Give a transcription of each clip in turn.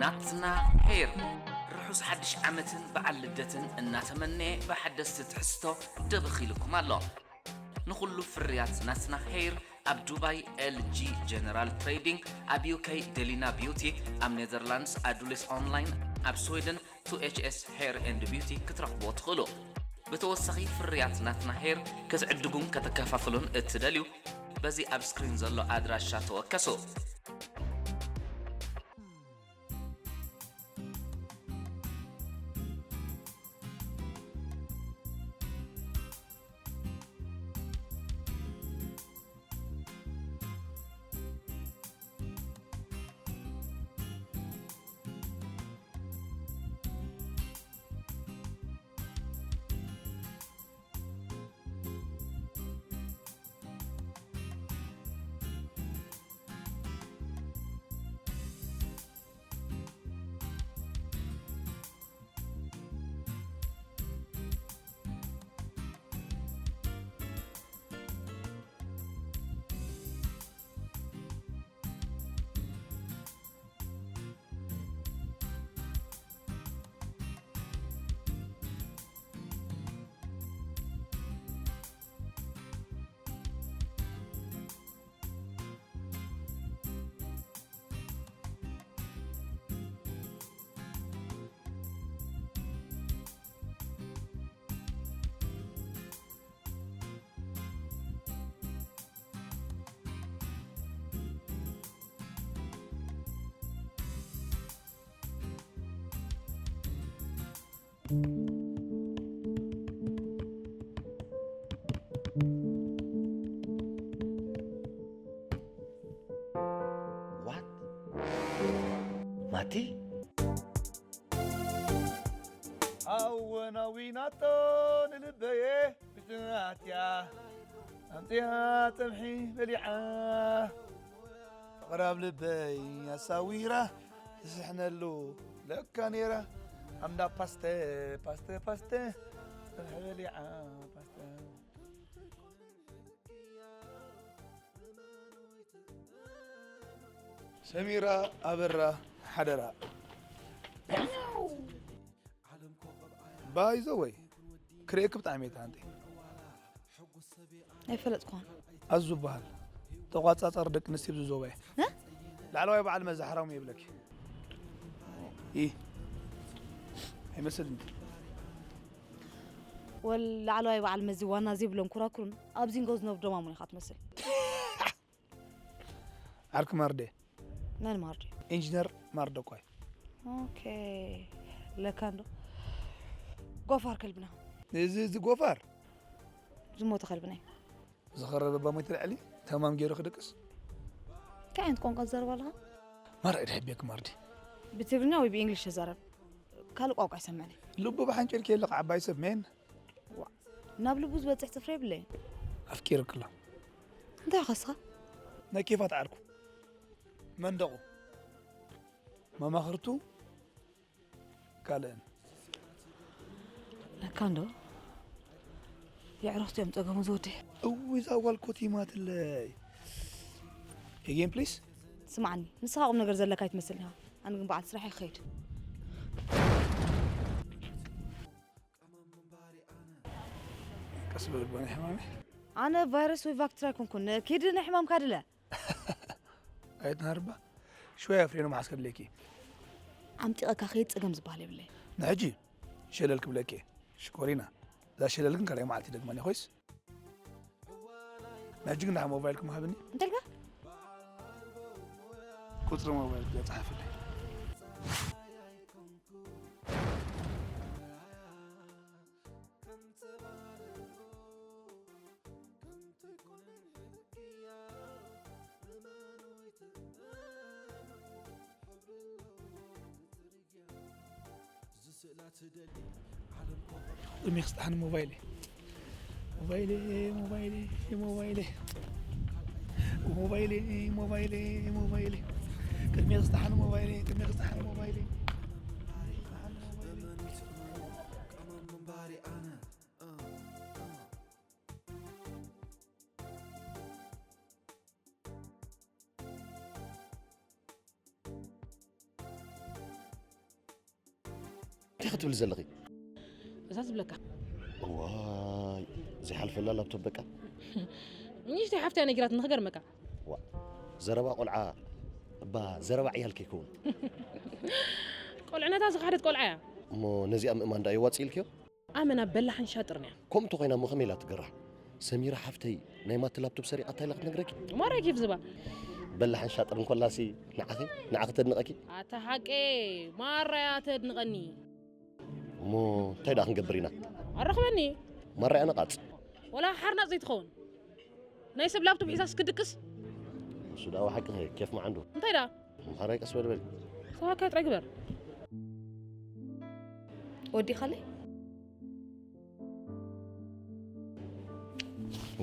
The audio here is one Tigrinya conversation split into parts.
ናትና ሄር ርሑስ ሓድሽ ዓመትን በዓል ልደትን እናተመነየ ብሓደስቲ ትሕዝቶ ደበኽ ኢልኩም ኣሎ። ንኹሉ ፍርያት ናትና ሄር ኣብ ዱባይ ኤል ጂ ጀነራል ትሬዲንግ፣ ኣብ ዩ ኬ ደሊና ቢዩቲ፣ ኣብ ኔዘርላንድስ ኣዱሊስ ኦንላይን፣ ኣብ ስዊድን ቱ ኤች ኤስ ሄር ኤንድ ቢዩቲ ክትረኽብዎ ትኽእሉ። ብተወሳኺ ፍርያት ናትና ሄር ክትዕድጉን ከተከፋፍሉን እትደልዩ በዚ ኣብ ስክሪን ዘሎ ኣድራሻ ተወከሱ። ዋት ማቲ ኣወናዊናቶ ንልበየ ብትናትያ ኣምፅያ ፀብሒ በሊዓ ፍቕራብ ልበይ ኣሳዊራ ትስሕነሉ ለካ ነይራ ኣምዳ ፓስተ ፓስተ ፓስተ ፀብሒ በሊዓ ፓስተ ሰሚራ ኣበራ ሓደራ ባይዘወይ ክርእየኪ ብጣዕሚ እየ ትሃንጠ ኣይፈለጥኳን ኣዙ በሃል ተቋፃፃሪ ደቂ ኣንስትዮ ኣብዚ ዞባ እየ ላዕለዋይ በዓል መዚ ሓራሙ እየ ይብለኪ ይ ኣይመስል እንዲ ወል ላዕለዋይ በዓል መዚ ዋና ዘይብሎም ኩራኩሩን ኣብ ዚንጎ ዝነብሩ ደማሙን ኢኻ ትመስል ዓርኪ ማርዴ መን ማርዲ ኢንጂነር ማርደ እኳ እዩ ኦኬ ለካ እንዶ ጎፋር ከልብና እዚ እዚ ጎፋር ዝሞተ ከልብና እዩ ዝኸረበ ባሞይ ትልዕሊ ተማም ገይሩ ክድቅስ እንታይ ዓይነት ቋንቋ ትዛረብ ኣለኻ ማርዒ ድሕቤክ ማርዲ ብትግርኛ ወይ ብእንግሊሽ ተዛረብ ካልእ ቋንቋ ይሰምዕኒ ልቡ ብሓንጨልኪ የለቕ ዓባይ ሰብ ሜን ናብ ልቡ ዝበፅሕ ፅፍሪ የብለይን ኣፍቂርክላ እንታይ ከስኻ ናይ ኬፋ ተዓርኩ መንደቑ መማኽርቱ ካልእን ለካ እንዶ የዕረኽቲ እዮም ፀገሙ ዝወዲ እዊ ዛዋል ኮቲማትለይ ኤጌን ፕሊስ ስማዕኒ ንስኻ ቁም ነገር ዘለካ ኣይትመስል ኢኻ ኣነ ግን በዓል ስራሕ ይኸይድ ቀስ በል ቦነ ሕማሚ ኣነ ቫይረስ ወይ ቫክትራ ኣይኮንኩን ኪድ ናይ ሕማምካ ድለ ኣይትናርባ ሽወያ ፍሬኖ መሓስ ከድለኪ ዓምጢቐካ ከይድ ፀገም ዝበሃል የብለይ ንሕጂ ሸለል ክብለኪ ሽኮሪና እዛ ሸለል ግን ካልኣይ መዓልቲ ደግመኒ ኮይስ ንሕጂ ግን ድሓ ሞባይልኩም ሃብኒ እንተልካ ቁፅሪ ሞባይል ዘፅሓፍለይ ቅድሚ ክስጥሓኒ ሞባይለይ ሞባይለይ ሞባይለይ ሞባይለይ ሞባይለይ ሞባይለይ ሞባይለይ ቅድሚ ክስጥሓኒ ሞባይለይ ቅድሚ ክስጥሓኒ ሞባይለይ እንታይ ክትብል ዘለኺ? እዛ ዝብለካ ዋይ ዘይሓልፈላ ላፕቶፕ በቃ። ንእሽተይ ሓፍትያ ነጊራት ንክገርመካ። ዋ ዘረባ ቆልዓ እባ ዘረባ ዕያል ከይከውን። ቆልዕነታ ዝኻደት ቆልዓ እያ። እሞ ነዚኣ ምእማን ዳ የዋፅ ኢልክዮ? ኣመና በላሕን ሻጥርን እያ። ከምኡ ተኮይና እሞ ከመይ ኢላ ትገራሕ? ሰሚራ ሓፍተይ ናይ ማቲ ላፕቶፕ ሰሪቓታ ኢላ ክትነግረኪ? ማራ ኬፍ ዝባ። በላሕን ሻጥር እንኮላሲ ንዓኺ ንዓኺ ተድንቐኪ። ኣታ ሓቂ ማራያ ተድንቐኒ። እሞ እንታይ ደኣ ክንገብር ኢና? ኣረኽበኒ። ማራያ ነቓጽ። ወላ ሓርናጽ ዘይትኸውን ናይ ሰብ ላፕቶፕ ሒዛስ ክድቅስ። እሱ ደኣ ሓቂ ኬፍ መዓንዱ። እንታይ ደኣ? ምሓራይ ቀስ በል በል። ሰዋካ ጥራይ ግበር። ወዲኻለይ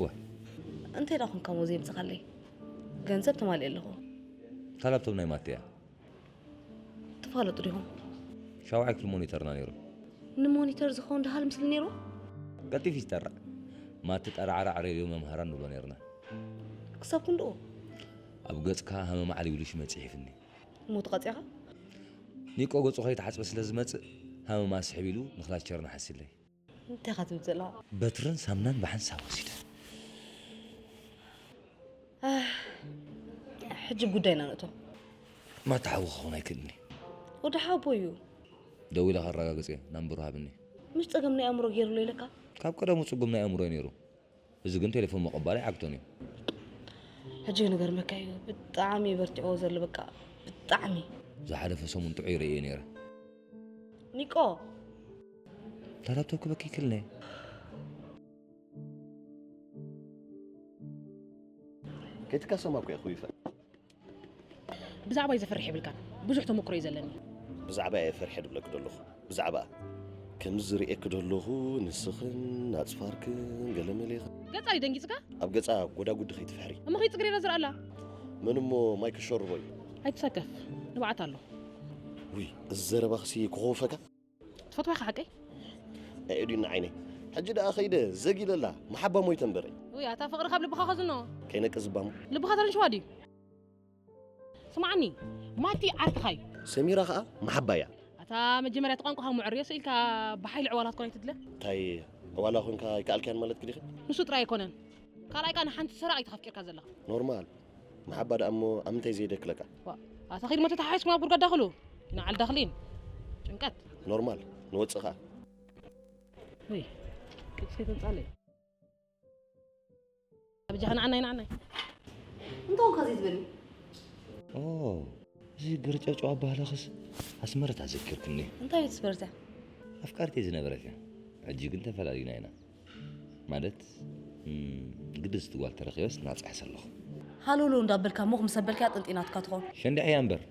ወ እንታይ ደኣ ኹንካ ሞዚ የምፅኻለይ? ገንዘብ ተማልእ ኣለኹ። እታ ላፕቶፕ ናይ ማቴያ ትፋለጡ ዲኹም? ሻውዓይ ክፍሊ ሞኒተርና ነይሩ። ንሞኒተር ዝኸውን ደሃል ምስሊ ነይሩ? ቀልጢፍ ይስጠራዕ። ማቲ ጠራዕራዕ ሬድዮ መምሃራን ንብሎ ነይርና። ክሳብ ክንድኡ? ኣብ ገጽካ ሃመማ ዓሊቡልሽ መጽእ ሒፍኒ። እሞ ተቐጺኻ? ኒቆ ገጹ ከይተሓጽበ ስለ ዝመጽእ ሃመማ ስሕብ ኢሉ ንክላቸርና ሓሲለይ። እንታይ ኢኻ ትብል ዘለኻ? በትርን ሳምናን ብሓንሳብ ወሲደ። ኣህ፣ ሕጂ ጉዳይና ንእቶ። ማታ ሓዊ ክኸውን ኣይክእልኒ። ወዲ ሓቦ እዩ። ደዊለ ከረጋግጽ እየ፣ ናምበሩ ሃብኒ። ምሽ ጸገም ናይ ኣእምሮ ገይሩሎ ኢለካ? ካብ ቀደሙ ጽጉም ናይ ኣእምሮ እዩ ነይሩ። እዚ ግን ቴሌፎን ምቕባል ኣይዓግቶን እዩ። ሕጂ ንገርመካ እዩ፣ ብጣዕሚ በርቲዕዎ ዘሎ፣ በቃ ብጣዕሚ። ዝሓለፈ ሰሙን ጥዑይ ርእየ ነይረ። ኒቆ! ላላብቶ ክበኪ ክልነ። ከይትካሰማ እኮ እየ ኹይፈ። ብዛዕባይ ዘፍርሕ የብልካን። ብዙሕ ተመክሮ እዩ ዘለኒ። ብዛዕባ እየ ፈርሐ ድብለኪ ደለኹ። ብዛዕባ ከምዚ ዝርእየኪ ደለኹ ንስኽን ኣጽፋርክን ገለመሌኽን። ገጻ እዩ ደንጊጽካ? ኣብ ገጻ ጎዳጉዲ ከይትፍሕሪ። እሞ ከይጽግሬላ ዝረኣላ? መን እሞ ማይ ክሸርቦ እዩ። ኣይትሰከፍ። ንብዓት ኣሎ። ውይ እዚ ዘረባኽሲ ክኸውፈካ። ትፈትዋ ኢኻ ሓቀይ? ኣእዱኒ ዓይነይ። ሕጂ ደኣ ኸይደ ዘጊለላ መሓባ ሞይተ እምበረ። ውይ ኣታ ፍቕሪ ካብ ልብኻ ኸዝኖ። ከይነቅዝባሞ። ልብኻ ተረንሽዋ ድዩ? ስምዓኒ ማቲ ዓርክኻ እዩ። ሰሚራ ኸኣ መሓባ እያ። ኣታ መጀመርያ እቲ ቋንቋኻ ምዕርዮ ስኢልካ ብሓይሊ ዕዋላ ክትኮን ኣይትድለ። እንታይ ዕዋላ ኮንካ ኣይከኣልክያን ማለት ክዲኺ? ንሱ ጥራይ ኣይኮነን ካልኣይ ከኣ ንሓንቲ ሰራቒት ኢኻ ኣፍቂርካ ዘለኻ። ኖርማል መሓባ ደኣ እሞ ኣብ ምንታይ ዘየደክለካ? ዋ ኣታ ኺድ መተተሓሒዝኩም ኣብ ጉድጓድ ዳኽሉ። ንዓል ዳኽሊን ጭንቀት። ኖርማል ንወጽእ ኸኣ። ወይ ቅጽ ከይተንጻለይ። ኣብ ጃኻ ንዓናይ ንዓናይ። እንታይ ኮንካ ዘይትበሊ? ኦ እዚ ገርጨጭ ኣባህላኽስ ኣስመረት ኣዘኪርክኒ። እንታይ እዩ ትስበርታ? ኣፍቃርተይ ዝነበረት እያ። ሕጂ ግን ተፈላሊና ኢና። ማለት ግዲ ዝትጓል ተረኺበስ ናጻሕ ሰለኹ። ሃሎሎ እንዳበልካ ሞኽ ምስ ኣበልካ ጥንጢናትካ ትኾን። ሸንዲዕያ እምበር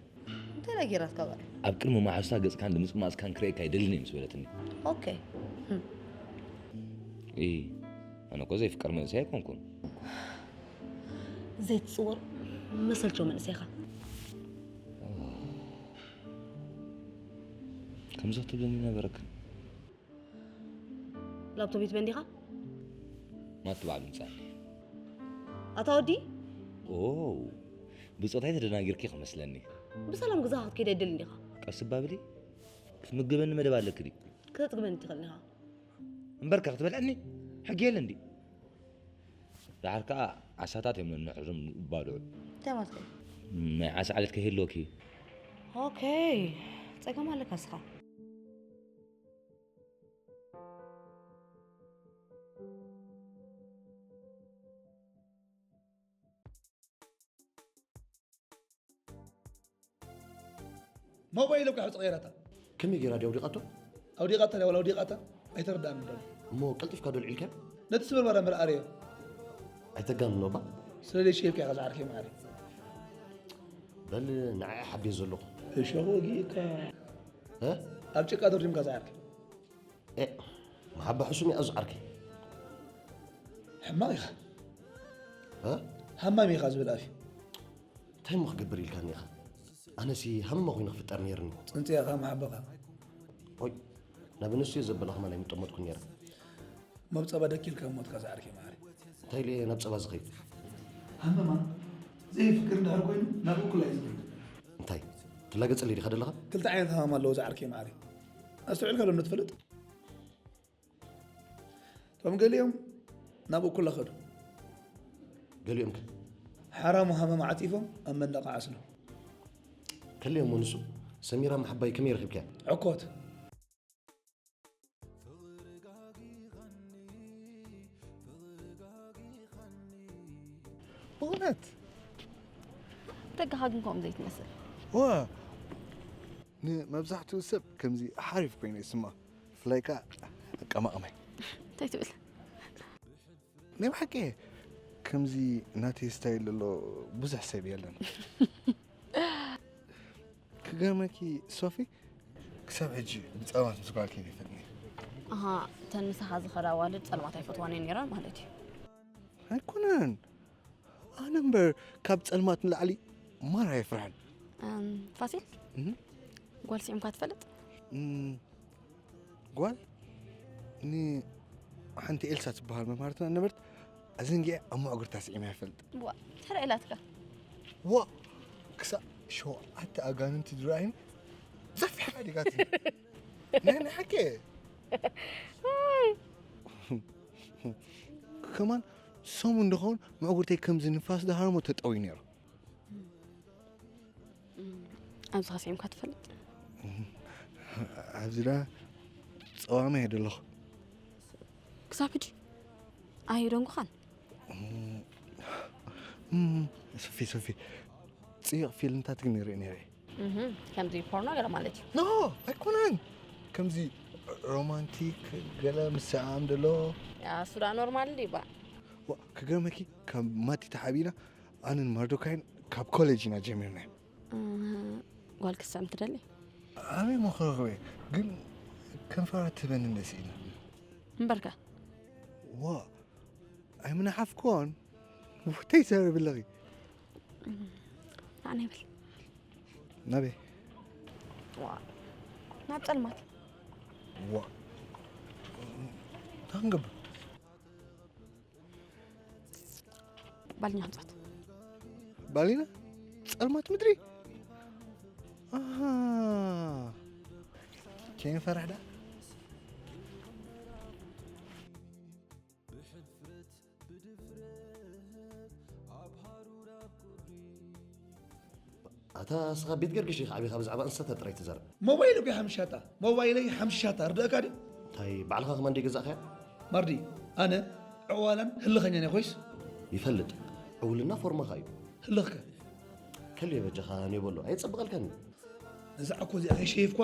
እንታይ ዳ ጌራትካ በል? ኣብ ቅድሚ መሓዙታ ገጽካን ድምጽ ማጽካን ክርእየካ ኣይደልን እየ ምስ በለትኒ። ኦኬ። እይ ኣነ እኮ ዘይፍቀር መንእሰይ ኣይኮንኩን። ዘይትጽወር መሰልቸው መንእሰይ ኢኻ። ከምዚ ክትብለኒ ነበረክን። ላፕቶፕ ይትበን ዲኻ? ማቲ ባዕሉ ምጻኒ። ኣታ ወዲ ኦ ብጾታይ ተደናጊርኪ ክመስለኒ። ብሰላም ገዛኻ ክትከይድ ኣይደልን ዲኻ? ቀስ ባብሊ ክትምግበኒ መደብ ኣለኪ ድዩ? ክተጥግበኒ ትኽእል ኢኻ። እምበርካ ክትበልዐኒ ሕጊ የለ እንዲ ድሓር ከዓ ዓሳታት እዮም ነንሕዞም ባልዑ እንታይ ማለት እዩ ናይ ዓሳ ዓሌት ከይህልወኪ ኦኬ ፀገም ኣለካ ስኻ ሞባይሎም ካብ ሕጽ ቀይራታ። ከመይ ገይራ ድያ ኣውዲቓቶ? ኣውዲቓታ ድያ ዋላ ኣውዲቓታ ኣይተረድኣን ኣሎ። እሞ ቀልጢፍካ ዶ ኣልዒልካዮ? ነቲ ስብርባር እምበር ኣርእዮ። ኣይተጋንኖ እባ። ስለለይ ሸይብካ ኢኻ ዝዓርከይ መዓረይ። በል ንዓይ ሓብየ ዘለኹ። እሾኽ ወጊእካ። እ? ኣብ ጭቃ ደርዲምካ ዝዓርከይ። ኤእ መሓባ ሕሱም እያ እዛ ዓርከይ። ሕማቕ ኢኻ። እ? ሃማሚ ኢኻ ዝብል ኣፍ እዩ። እንታይ እሞ ክገብር ኢልካኒ ኢኻ? ኣነሲ ሃመማ ኮይነ ክፍጠር ነይርኒ። ጽንጽያኻ መሓባኻ። ኦይ ናብ ኣንስትዮ ዘበላ ከማን ኣይምጠመጥኩን ነይረ። መብጸባ ደኪልካ ሞትካ ዝዓርከይ መዓረይ። እንታይ ኢለ ናብ ጸባ ዝኸይድ? ሃመማ ዘየፍቅር እንድሕር ኮይኑ ናብኡ ኩላ እዩ ዝኸይድ። እንታይ ትላገጸለይ ዲኻ ደለኻ? ክልተ ዓይነት ሃመማ ኣለዎ ዝዓርከይ መዓረይ። ኣስተውዒልካ ዶ ትፈልጥ? እቶም ገሊኦም ናብ እኩላ ከዱ። ገሊኦም ከ? ሓራም ሃመም ዓጺፎም ኣብ መንደቕ ዓስሉ። ከሊኦም ንሱ ሰሚራ ምሓባይ ከመይ ረኺብካያ? ዕኮት። ብእውነት? ደገኻ ግን ከምኡ ዘይትመስል። ዋ፣ ንመብዛሕትኡ ሰብ ከምዚ ሓሪፍ ኮይኑ ይስማ። ብፍላይ ከኣ ኣቀማቕማይ። እንታይ ትብል? ናይ ብሓቂ ከምዚ ናተይ ስታይል ዘሎ ብዙሕ ሰብ የለን። ክገርመኪ ሶፊ፣ ክሳብ ሕጂ ብጸልማት ምስ ጓል ከይደ ይፈልጥኒ። ኣሃ፣ እተን ምሳኻ ዝኸዳ ኣዋልድ ጸልማት ኣይፈትዋን እየን ነይረን ማለት እዩ። ኣይኮነን። ኣነ እምበር ካብ ጸልማት ንላዕሊ ማራ የፍርሐን። እም፣ ፋሲል፣ እህ? ጓል ስዒምካ ትፈልጥ? እም፣ ጓል ንሓንቲ ኤልሳ ትበሃል መምሃርትና ነበርት ኣዘንጊዐ ኣብ ማእጉርታ ስዒማ ይፈልጥ። ዋ፣ ተራ ኢላትካ። ዋ፣ ክሳብ ሸውዓተ ኣጋንንቲ ዝረኣይን ዘፊሕካ ዲጋትኒ። ናይ ናይ ሓቂ። ከማን ሰሙን ዝኸውን መዕጉርተይ ከምዚ ንፋስ ዝሃርሞ ተጠውዩ ነይሩ። እም፣ ኣብዚ ኸ ስዒምካ ትፈልጥ? ኣብዚ ዳ ጸዋመ እየ ዘለኹ። ክሳብ ሕጂ ኣይደንጉኻን? እም፣ ሶፊ፣ ሶፊ፣ ጽዩቕ ፊልምታት ግን ይርኢ ነይረ። እህ፣ ከምዚ ፖርኖ ገለ ማለት እዩ። ኖ፣ ኣይኮነን። ከምዚ ሮማንቲክ ገለ ምስዓም ደሎ። ያ፣ እሱ ደኣ ኖርማል ድዩ ባ? ዋ፣ ክገርመኪ፣ ካብ ማቲ ተሓቢና ኣነን ማርዶካይን ካብ ኮሌጅ ኢና ጀሚርና። እህ፣ ጓል ክሰም ትደሊ? ኣበይ እሞ ክረኽበ? ግን ከንፈራ ትህበኒ እንደ ስኢና። እምበርከ? ዋ፣ ኣይምናሓፍኮን። እንታይ ትዛረቢ ኣለኺ? ኣነ ይብል። ናበይ? ዋ፣ ናብ ጸልማት። ዋ። እንታይ ክንገብር? ባልኛ ክንጻወት። ባሊና? ጸልማት ምድሪ? ኣሃ። ከይንፈርሕ ደኣ? ኣታ እስኻ ቤት ገርግሽ ኢኻ ዓቢኻ ብዛዕባ እንስሳታት ጥራይ ትዛረብ። ሞባይል እኮ ሓምሻታ፣ ሞባይለይ ሓምሻታ፣ ርድእካ ድዩ? እንታይ ባዕልኻ ከማን ደይ ገዛእኻያ? ማርዲ፣ ኣነ ዕዋላን ህልኸኛን እየ ኮይስ? ይፈልጥ፣ ዕውልና ፎርማኻ እዩ። ህልኽከ? ከልየ በጃኻ ንዮ በሎ፣ ኣየጸብቐልካን እዩ። ነዛ ዕኮ እዚኣ ከይሸየፍኳ?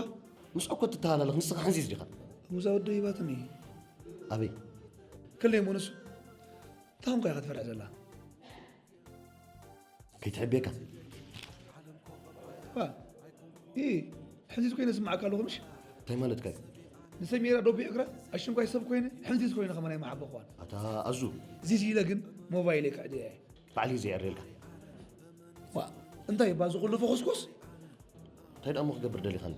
ምስ ዕኮ ትተሃላለኽ፣ ንስኻ ሕንዚዝ ዲኻ? እዛ ወዲ ሂባትኒ። ኣበይ? ከልየ እሞ ንሱ። እንታይ ኮንካ ኢኻ ትፈርሕ ዘላ? ከይትሕብየካ። ዋ፣ ኢ፣ ሕንዚዝ ኮይነ ስምዓካ ኣለኹ ምሽ? እንታይ ማለትካ እዩ? ንሰሚራ ዶቢዕክራ፣ ኣሽንኳይ ሰብ ኮይነ፣ ሕንዚዝ ኮይነ ከማን ኣይመሓበኽዋን። ኣታ ኣዙ። ዚዚ ኢለ ግን ሞባይለይ ከዕድያ እየ። ባዕለይ ዘየዕርየልካ። ዋ፣ እንታይ እባ እዚ ኩሉ ፍኹስኩስ? እንታይ ደኣ እሞ ክገብር ደሊኻኒ?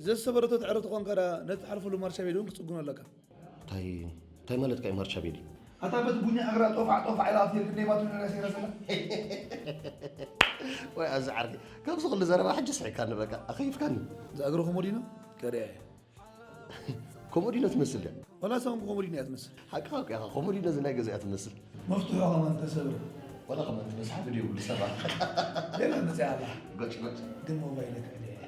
ዘዝሰበረቶ ተዕርፍ ተኾንካ ደኣ ነቲ ትሓልፈሉ ማርሻ ቤት እውን ክትጽግኖ ኣለካ። እንታይ፣ እንታይ ማለትካ እዩ ማርሻ ቤዲ? ኣታ በቲ ቡኛ እግራ ጦፋዕ ጦፋዕ ኢላ ኣብቲ ክንደይ ባትሪ ነራ ሰይራ ዘላ? ወይ ኣዚ ዓርኪ፣ ካብዚ ኩሉ ዘረባ ሕጂ ስሒካኒ በቃ፣ ኣኸይፍካኒ። እዛ እግሪ ኮሞዲኖ ከርእያ እየ። ኮሞዲኖ ትመስል ድያ? ወላ ሳውን ኮሞዲኖ እያ ትመስል። ሓቅኻ እኮ ኢኻ፣ ኮሞዲኖ እዚ ናይ ገዛ እያ ትመስል። መፍትሖ ከማን ተሰብረ። ወላ ከማን ትመስል፣ ሓደ ድዩ ብሉ ሰባ። ሌላ መፅኣ ኣላ። ጎጭ፣ ጎጭ። ግን ሞባይል ከእልያ እያ።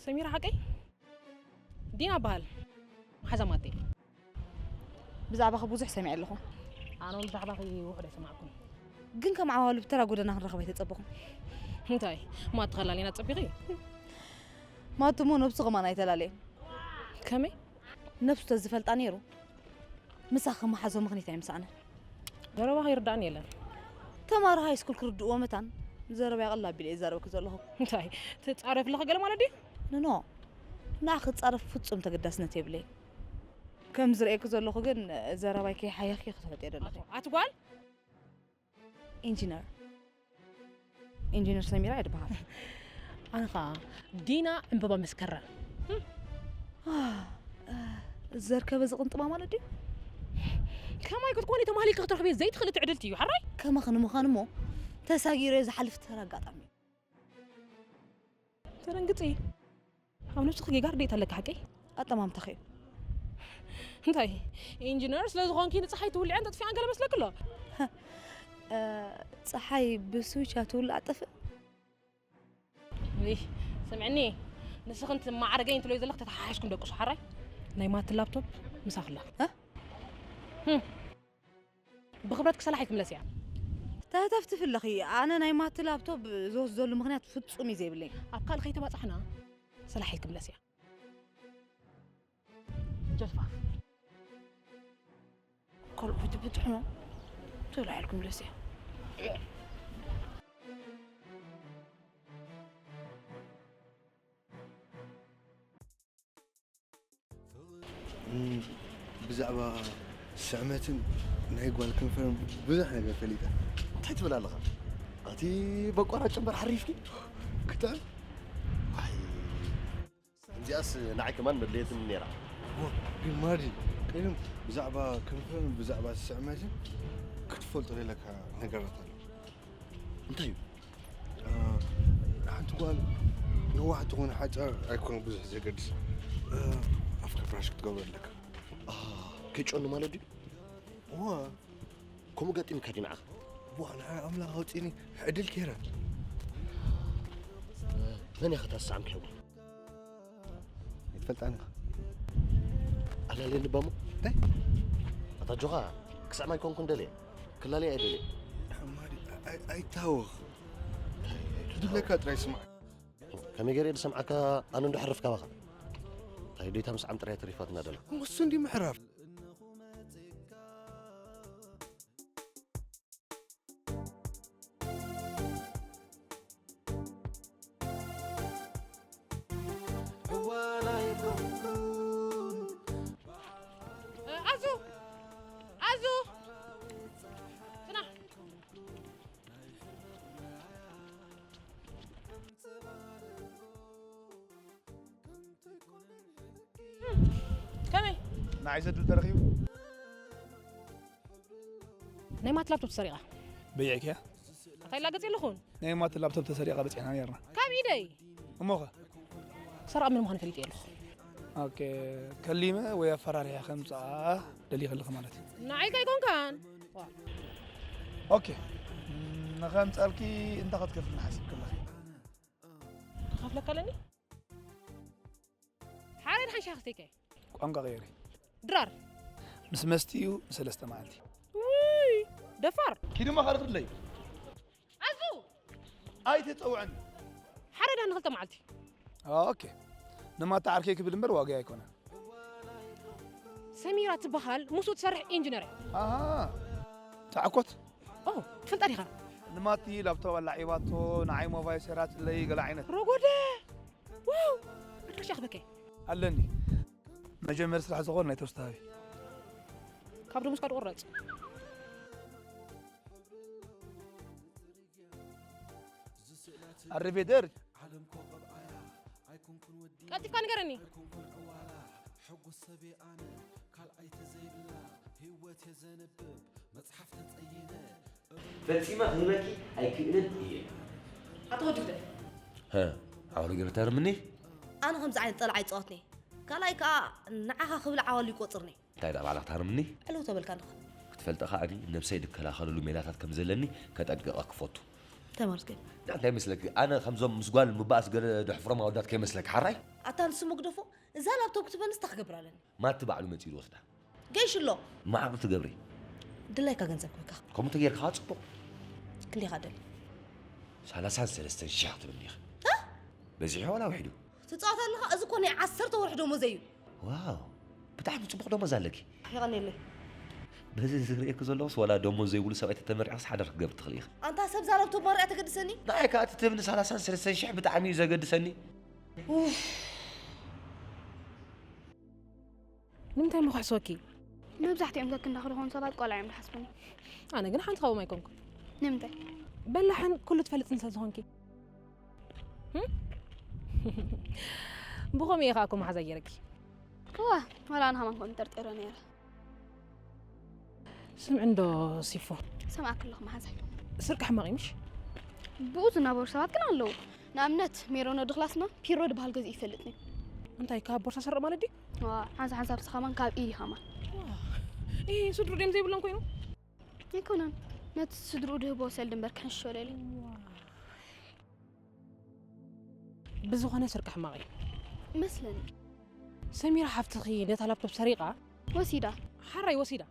ሰሚራ ሓቀይ? ዲና በሃል። ሓዛ ማቴ። ብዛዕባኺ ብዙሕ ሰሚዐ ኣለኹ። ኣነ እውን ብዛዕባኺ ውሑድ ኣይሰማዕኩን። ግን ከም ዓዋሉ ብተራ ጎደና ክንራኸብ ኣይተጸበኹን። እንታይ? ማቲ ከላልየና ጸቢኺ? ማቲ እሞ ነብሱ ከማን ኣይተላለየን። ከመይ? ነብሱ ተዝፈልጣ ነይሩ። ምሳኺ ከመሓዞ ምኽኒት ኣይምሰኣነን። ዘረባኺ ይርዳእኒ የለን። ተማሪ ሃይ ስኩል ክርድእዎ መታን፣ ዘረባይ ቀልል ኣቢለ እየ ዝዛረበኪ ዘለኹ። እንታይ? ትጻረፍለኺ ገለ ማለት ድዩ? ኖ፣ ኖ። ንዓኺ ክጻረፍ ፍጹም ተገዳስነት የብለይን። ከም ዝርእየኪ ዘለኹ ግን ዘረባይ ከይሓየኽኪ ክትፈልጥዮ ደለኺ። ኣቲ ጓል? ኢንጂነር። ኢንጂነር ሰሚራ እየ ድበሃል። ኣነ ኸኣ ዲና ዕምበባ መስከረም። ዘርከበ ዝቕንጥማ ማለት ድዩ? ከማይ ክትኮኒ ተማሊልኪ ክትረኽብዮ ዘይትኽእሊ ትዕድልቲ እዩ፣ ሓራይ? ከማኺ ንምዃን እሞ ተሳጊረዮ ዝሓልፍ ተራ ኣጋጣሚ እዩ። ተደንግጺ። ኣብ ነብስኺ ጌጋ ርድኢት ኣለኪ ሓቀይ? ኣጠማምታኺ እዩ። እንታይ? ኢንጂነር ስለ ዝኾንኪ ንጸሓይ ትውልዐን ተጥፊኣን ገለ መስለኪ ኣሎ? እ፣ ጸሓይ ብስዊች እያ ትውላዕ ጠፍእ? እይ፣ ስምዕኒ፣ ንስኽን ትመዓረገይን ትብለዮ ዘለኽ ተተሓሓዝኩም ደቅሱ ሓራይ። ናይ ማቲ ላፕቶፕ ምሳኽላ። እ? ህም። ብኽብረት ክሰላሕ ኢልክምለስ እያ። ተህተፍትፊ ኣለኺ። ኣነ ናይ ማቲ ላፕቶፕ ዝወስደሉ ምኽንያት ፍጹም እዩ ዘይብለይ። ኣብ ካልእ ከይተባጻሕና ሰላሕ ኢልክምለስ እያ። ጀልፋፍ። ካልእ ከይትብጽሕና ሰላሕ ኢልክምለስ እያ። እም፣ ብዛዕባ ስዕመትን ናይ ጓል ክንፈን ብዙሕ ነገር ፈሊጠ። እንታይ ትብል ኣለኻ? ኣቲ በቋራጭ እምበር ሓሪፍኪ? ክታል? ኣይ፣ እዚኣስ ንዓይ ከማን መድለየትኒ ነይራ። ዋ፣ ግን ማዲ፣ ቅድም ብዛዕባ ክንፈን ብዛዕባ ስዕመትን ክትፈልጦ ዘለካ ነገራት ኣሎ። እንታይ እዩ? እ፣ ሓንቲ ጓል ነዋሕ ትኹን ሓጻር ኣይኮነ ብዙሕ ዘገድስ። እ፣ ኣፍካ ብራሽ ክትገብሮ ኣለካ። አ፣ ከይጨኑ ማለት ድዩ? እወ። ከምኡ ገጢምካ ድዩ ንዓኻ? እዋ፣ ንዓይ ኣምላኽ ኣውጺእኒ ዕድል ከይረ። መን ኢኻ እታ ዝሰዓምካያ ጓል? ኣይትፈልጣን ኢኻ። ኣላለየኒ እባ እሞ። እንታይ? ኣታ ኣጆኻ፣ ክስዕማ ኣይኮንኩን ደልየ። ክላለያ እየ ደልየ። ማሪ፣ ኣይ-፣ ኣይታወኽ። ዝድለካ ጥራይ ስማዕ። ከመይ ገይረ ድሰምዓካ፣ ኣነ እንዶ ሕርፍ ካባኻ። እንታይ ዶይታ ምስዓም ጥራይ ተሪፋትና ደላ። እሱ እንዲ ምሕራፍ። ኣዙ! ኣዙ! ጽናሕ! ከመይ? ንዓይ ዘድል ተረኺቡ? ናይ ማት ላፕቶፕ ተሰሪቓ። በይዕክያ? ኣታ ይላገጽ የለኹን። ናይ ማት ላፕቶፕ ተሰሪቓ በጺሕና ነይርና። ካብ ኢደይ? እሞኸ? ክሰርቓ ምን ምዃኑ ፈሊጠ የለኹ። ኦኬ፣ ከሊመ ወይ ኣፈራሪሐ ከምጽኣ ደሊኸ ኣለኹ ማለት እዩ። ንዓይ ከይኮንካን? ዋ። ኦኬ፣ ንኸምጸልኪ እንታይ ክትከፍልና ሓሲብኪ ኣለኺ? ክኸፍለካ ኣለኒ? ሓደ ድሓን ሻሂ ክስተይከ። ቋንቋ ቀይሪ። ድራር። ምስ መስቲ እዩ ንሰለስተ መዓልቲ። ውይ፣ ደፋር። ኪዱ እሞ ካልእ ክድለይ። ኣዙ! ኣይትጸውዐኒ። ሓደ ድሓን ንኽልተ መዓልቲ። ኦኬ። ንማታ ዓርከይ ክብል እምበር ዋጋ ኣይኮነን። ሰሚራ ትበሃል፣ ምስኡ ትሰርሕ ኢንጂነር እያ። ኣሃ። ተዓኮት? ኦ፣ ትፈልጣ ዲኻ? ንማቲ ላፕቶፕ ኣላዒባቶ፣ ንዓይ ሞባይል ሰራትለይ፣ ገለ ዓይነት። ረጎደ! ዋው! ኣድራሻ ክበከ? ኣለኒ። መጀመሪ ስራሕ ዝኾን ናይ ተወስታዊ። ካብ ደሞዝካ ድቁረጽ። ኣረቤደር። ቀልጢፍካ ንገረኒ። ፈጺመ ክህበኪ ኣይክእልን እየ። ኣቶ ወዲ ግደፍ። ሀ፣ ዓወሉ ገይረ ታርምኒ? ኣነ ከምዚ ዓይነት ጸላዓ ኣይጻወትኒ። ካልኣይ ከኣ ንዓኻ ክብል ዓዋሉ ይቆጽርኒ። እንታይ ደኣ ባዕላ ክታርምኒ? ዕለው ተበልካ እንድኻ። ክትፈልጠ ከኣ እኒ ነብሰይ ድከላኸለሉ ሜላታት ከም ዘለኒ ከጠንቅቐ ክፈቱ። ተመስገን። እንታይ መስለኪ? ኣነ ከምዞም ምስ ጓል ምባእስ ገለ ድሕፍሮም ኣወዳት ከይመስለኪ፣ ሓራይ? ኣታ ንሱ ምግደፎ፣ እዛ ላፕቶፕ ክትበንስ እንታይ ክገብር ኣለኒ? ማቲ ባዕሉ መጺኡ ዝወስዳ። ገይሽ ኣሎ። መዓቕ ትገብሪ። ድላይካ ገንዘብ ክህበካ። ከምኡ ተጌርካ ጽቡቕ። ክንደይ ኢኻ ደሊ? ሰላሳን ሰለስተን ሺሕ ክትብልኒ ኢኺ። እ? በዚሑ ዋላ ውሒዱ? ትጻወት ኣለኻ? እዚ እኮ ናይ ዓሰርተ ወርሒ ደሞዘይ እዩ። ዋው፣ ብጣዕሚ ጽቡቕ ደሞዝ ኣለኪ። የቐንየለይ። በዚ ዝርእየኪ ዘለኹስ ዋላ ደሞዝ ዘይብሉ ሰብኣይ ተተመሪዕክስ ሓዳር ክትገብሪ ትኽእሊ ኢኺ። ኣንታ ሰብ ዛረብቶ እሞ ርኣ ተገድሰኒ። ንዓይ ከኣ እቲ ትብኒ ሰላሳን ሰለስተን ሺሕ ብጣዕሚ እዩ ዘገድሰኒ። ኡፍ። ንምንታይ ምኹሕስወኪ? መብዛሕትኦም ከክንዳኽ ዝኾኑ ሰባት ቆልዓ እዮም ዝሓስቡኒ። ኣነ ግን ሓንቲ ካብኦም ኣይኮንኩ። ንምንታይ? በላሕን ኩሉ ትፈልጥን ስለ ዝኾንኪ። ብኸምኡ እየ ከዓ እኮ መሓዛ ገይረኪ። እዋ፣ ዋላ ኣነ ከማን ከምኡ ጠርጢረ ነይረ። ስምዒ እንዶ ሲፎ። ሰማዕኪ ኣለኹ መሓዛይ። ስርቂ ሕማቕ እዩ ምሽ? ብኡ ዝነበሩ ሰባት ግን ኣለዉ። ንኣብነት ሜሮን ወዲ ክላስና ፒሮ ዝበሃል ገዚኡ ይፈልጥ ነይሩ። እንታይ ካብ ቦርሳ ሰርቕ ማለት ድዩ? ዋ፣ ሓንሳብ ሓንሳብ ንስኻ ከማን ካብ ኢድ ኢኻ ከማን። ይሄ ስድሩ ድዮም ዘይብሎም ኮይኑ? ኣይኮነን፣ ነቲ ስድርኡ ድህቦ ሰልዲ እምበር ክሕንሽሾ ደልዩ። ብዝኾነ ስርቂ ሕማቕ እዩ። ይመስለኒ። ሰሚራ ሓፍትኺ ነታ ላፕቶፕ ሰሪቓ ወሲዳ። ሓራይ ወሲዳ።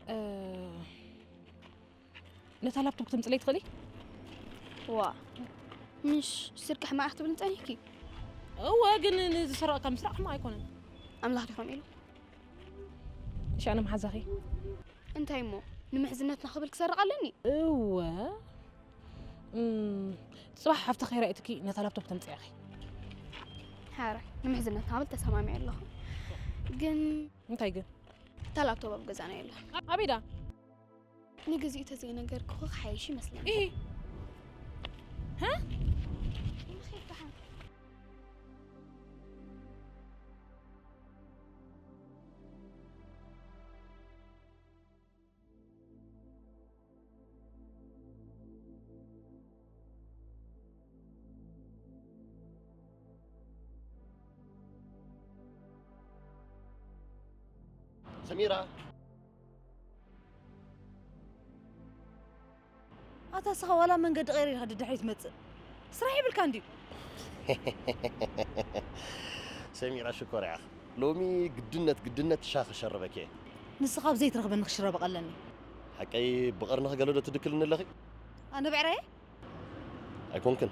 እ፣ ነታ ላፕቶፕ ክትምፅለይ ትኽእሊ? ዋ፣ ምሽ ስርቂ ሕማቕ ክትብል ጸኒሕኪ? እወ፣ ግን ንዝሰረቐካ ምስራቕ ሕማቕ ኣይኮነን። ኣምላኽ ዲኹም ኢሉ? እሺ፣ ኣነ መሓዛኺ። እንታይ እሞ ንምሕዝነትና ክብል ክሰርቕ ኣለኒ? እወ። እም፣ ጽባሕ ሓፍትኺ ከይረኣየትኪ ነታ ላፕቶፕ ተምጽእያ ኢኺ። ሓራይ ንምሕዝነትና ክብል ተሰማሚዐ ኣለኹ። ግን እንታይ ግን? እታ ላፕቶፕ ኣብ ገዛና የላን። ኣበይ ደኣ? ንግዚኡ ተዘይነገርኩኺ ክሓይሽ ይመስለኒ። ኢሂ። ሃ? ሰሚራ፣ ኣታ ስኻ ዋላ መንገዲ ቀይረ ኢኻ ድድሕሪት መጽእ። ስራሕ ይብልካ እንድዩ። ሰሚራ ሽኮር ኢኻ። ሎሚ ግድነት ግድነት ሻሂ ክሸርበኪ እየ። ንስኻ ኣብ ዘይትረኽበኒ ክሽረበ ቀለኒ። ሓቀይ ብቐርንኺ ገለ ዶ ትድክልኒ ኣለኺ? ኣነ ብዕራየ? ኣይኮንክን።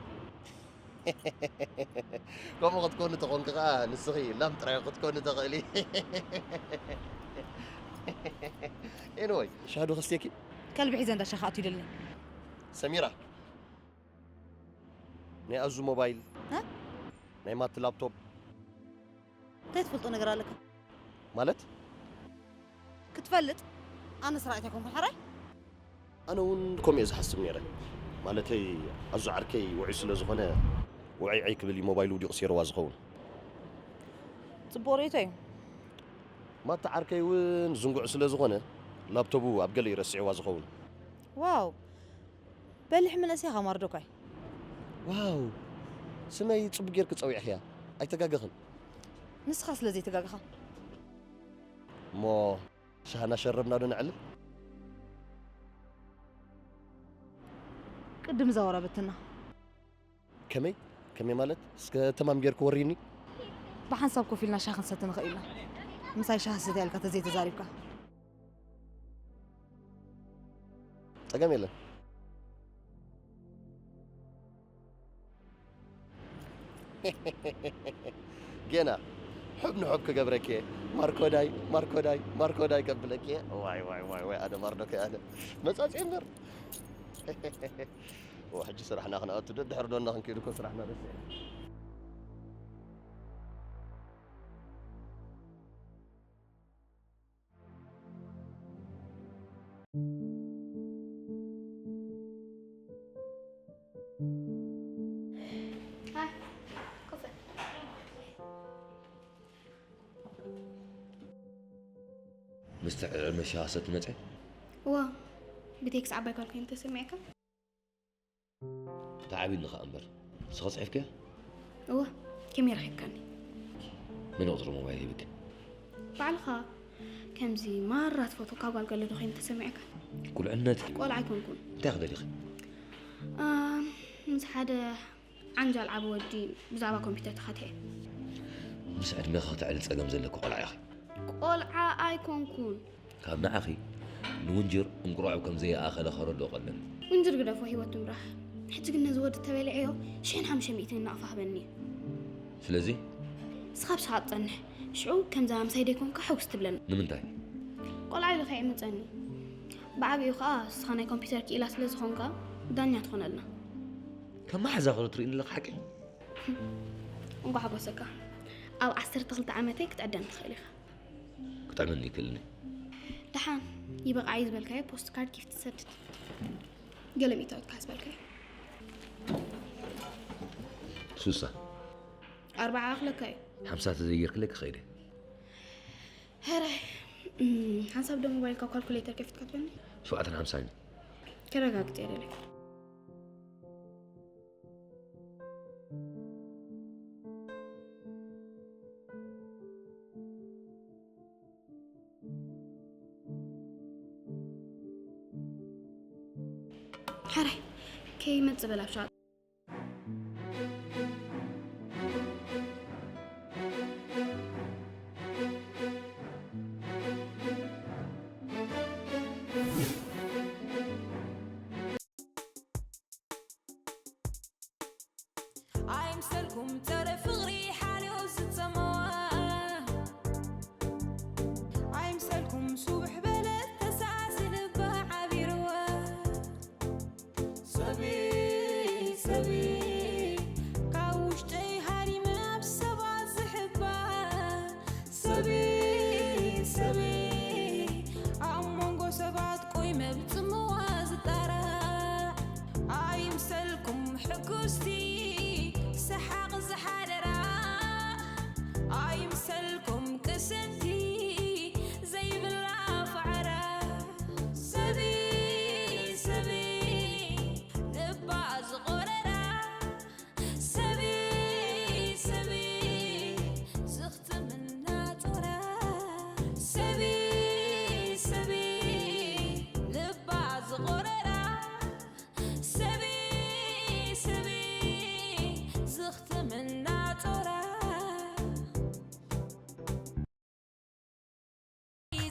ከምኡ ክትኮኒ ተኾንኪ ኸዓ ንስኺ ላም ጥራይ ክትኮኒ ተኽእሊ። ኤንወይ፣ ሻሂ ዶ ከስትየኪ? ከልቢ ሒዘ እንዳ ሻሂ ክኣቱ ይደልኒ። ሰሚራ፣ ናይ ኣዙ ሞባይል፣ እ? ናይ ማቲ ላፕቶፕ፣ እንታይ ትፈልጦ ነገር ኣለካ? ማለት ክትፈልጥ ኣነ ስራቂት ኣይኮንኩን ሓራይ። ኣነ እውን ከምኡ እየ ዝሓስብ ነይረ። ማለተይ ኣዙ ዓርከይ ውዑይ ስለ ዝኾነ ውዕይ ዕይ ክብል እዩ ሞባይሉ ውዲቑ ሴርዋ ዝኸውን። ጽቡቕ ርእይቶ እዩ። ማታ ዓርከይ እውን ዝንጉዕ ስለ ዝኾነ ላፕቶቡ ኣብ ገለ ይረስዕዋ ዝኸውን። ዋው፣ በሊሕ መንእሰይ ኢኻ ማርዶካይ። ዋው፣ ስመይ ጽቡቕ ጌርኪ ጸዊዕኽያ። ኣይተጋገኽን። ንስኻ ስለ ዘይተጋገኻ። እሞ ሻህና ሸረብና ዶ ነዕልል? ቅድም እዛ ወረ በትና። ከመይ? ከመይ ማለት? እስከ ተማም ጌርኪ ወሪኒ። ብሓንሳብ ኮፍ ኢልና ሻሂ ክንሰቲ ንኽእል ኢና። ምሳይ ሻሂ ሰትያ ኢልካ ተዘይተዛሪብካ። ጸገም የለን። ጌና ሕብ ንሕብ ክገብረኪ እየ። ማርኮዳይ፣ ማርኮዳይ፣ ማርኮዳይ ከብለኪ እየ። ዋይ፣ ዋይ፣ ዋይ፣ ዋይ፣ ኣነ ማርዶካይ፣ ኣነ መጻጽ እምበር። ዋ፣ ሕጂ ስራሕና ክንኣቱ ዶ፣ ድሕሪ ዶና ክንከይድ እኮ ስራሕና ረሲዕና። ሃይ፣ ኮፈ። ምስቲ ዕድመ ሻሂ ሰቲ መጸ? እዋ፣ ብቴክስ ዓባይ ጓል ኮይነ ተሰሚዕካ? ተዓቢሉ ኸኣ እምበር። ንስኺ ጽሒፍክያ? እዋ፣ ከመይ ረኺብካኒ? መን ቁጽሪ ሞባይል ሂብኪ? ባዕልኻ ከምዚ ማራ ትፈትወካ ጓል ገለ ዶ ኮይነ ተሰሚዕካ? ቁልዕነት እዩ። ቆልዓ ኣይኮንኩን። እንታይ ክደሊኺ? አ፣ ምስ ሓደ ዓንጃል ዓቢ ወዲ ብዛዕባ ኮምፒውተር ተኻቲዐ። ምስ ዕድሜኺ ክተዕሊ ጸገም ዘለኪ ቆልዓ ኢኺ። ቆልዓ ኣይኮንኩን። ካብ ንዓኺ ንውንጅር እንቁራዕብ ከም ዘይኣኸለ ከረድኦ ቀለኒ። ውንጅር ግደፎ፣ ህይወት ትምራሕ። ሕጂ ግን ነዚ ወዲ ተበሊዐዮ ሽሕን ሓሙሽተ ሚእትን ናቕፋ ክበኒ። ስለዚ ንስኻ ብስኻ ትጸንሕ። ሽዑ ከምዛ ምሳይ ደይኮንካ ሕውስ ትብለኒ። ንምንታይ? ቆልዓ ኢሉ ከይዕምጸኒ። ብዓቢኡ ከኣ ንስኻ ናይ ኮምፒውተር ክኢላ ስለ ዝኾንካ ዳኛ ትኾነልና። ከም መሓዛ ከሎ ትርእይኒ ኣለኻ ሓቂ? እንኳዕ ሓጎሰካ። ኣብ ዓሰርተ ክልተ ዓመተይ ክትዕደኒ ትኽእል ኢኻ። ክጥዕመኒ ይክእልኒ። ደሓን፣ ይበቕዓይ ዝበልካዮ ፖስት ካርድ ጊፍት ትሰድድ። ገለ ሚእታዊት ከ ዝበልካዮ? ሱሳ። ኣርባዓ ክለካ እዩ። ሓምሳ ተዘይጌርክለይ ክኸይደ። ሕራይ፣ ሓንሳብ ዶ ሞባይልካ ካልኩሌተር ከፊትካ ትበኒ? ሸውዓተን ሓምሳን እዩ። ከረጋግጽ እየ ደለይ። ሕራይ፣ ከይመጽእ በል ኣብ ሸውዓተ። ኣይምሰልኩም ተረ ፍቕሪ ሓልዮ ዝጸመዋ። ኣይምሰልኩም ሱብሕ በለት ተሳእሲ ልባ ዓቢርዋ። ሰበይ ሰበይ ካብ ውሽጠይ ሃሪመ ኣብ ሰባት ዝሕባ። ሰበይ ሰበይ ኣብ መንጎ ሰባት ቆይመ ብጽምዋ ዝጣራ። ኣይምሰልኩም ሕጉስቲ ሰሓቕ ዝሓደራ። ኣይምሰልኩም ቅስንቲ ዘይብላ ፋዕራ። ሰበይ ሰበይ ልባ ዝቖረራ። ሰበይ ሰበይ ዝኽትምና ጦራ። ሰበይ ሰበይ ልባ ዝቖረራ። ሰበይ ሰበይ ዝኽትምና ጦራ።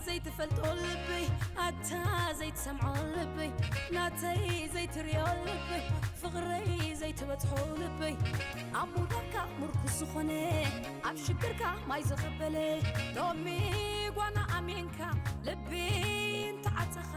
ዘይትፈልጦ ልበይ ኣታ ዘይትሰምዖ ልበይ ናተይ ዘይትሪኦ ልበይ ፍቕረይ ዘይትበጽሖ ልበይ ኣብ ሙዳካ ምርኩስ ዝኾነ ኣብ ሽግርካ ማይ ዝቕበለ ሎሚ ጓና ኣሜንካ ልቢ እንተዓጸኻ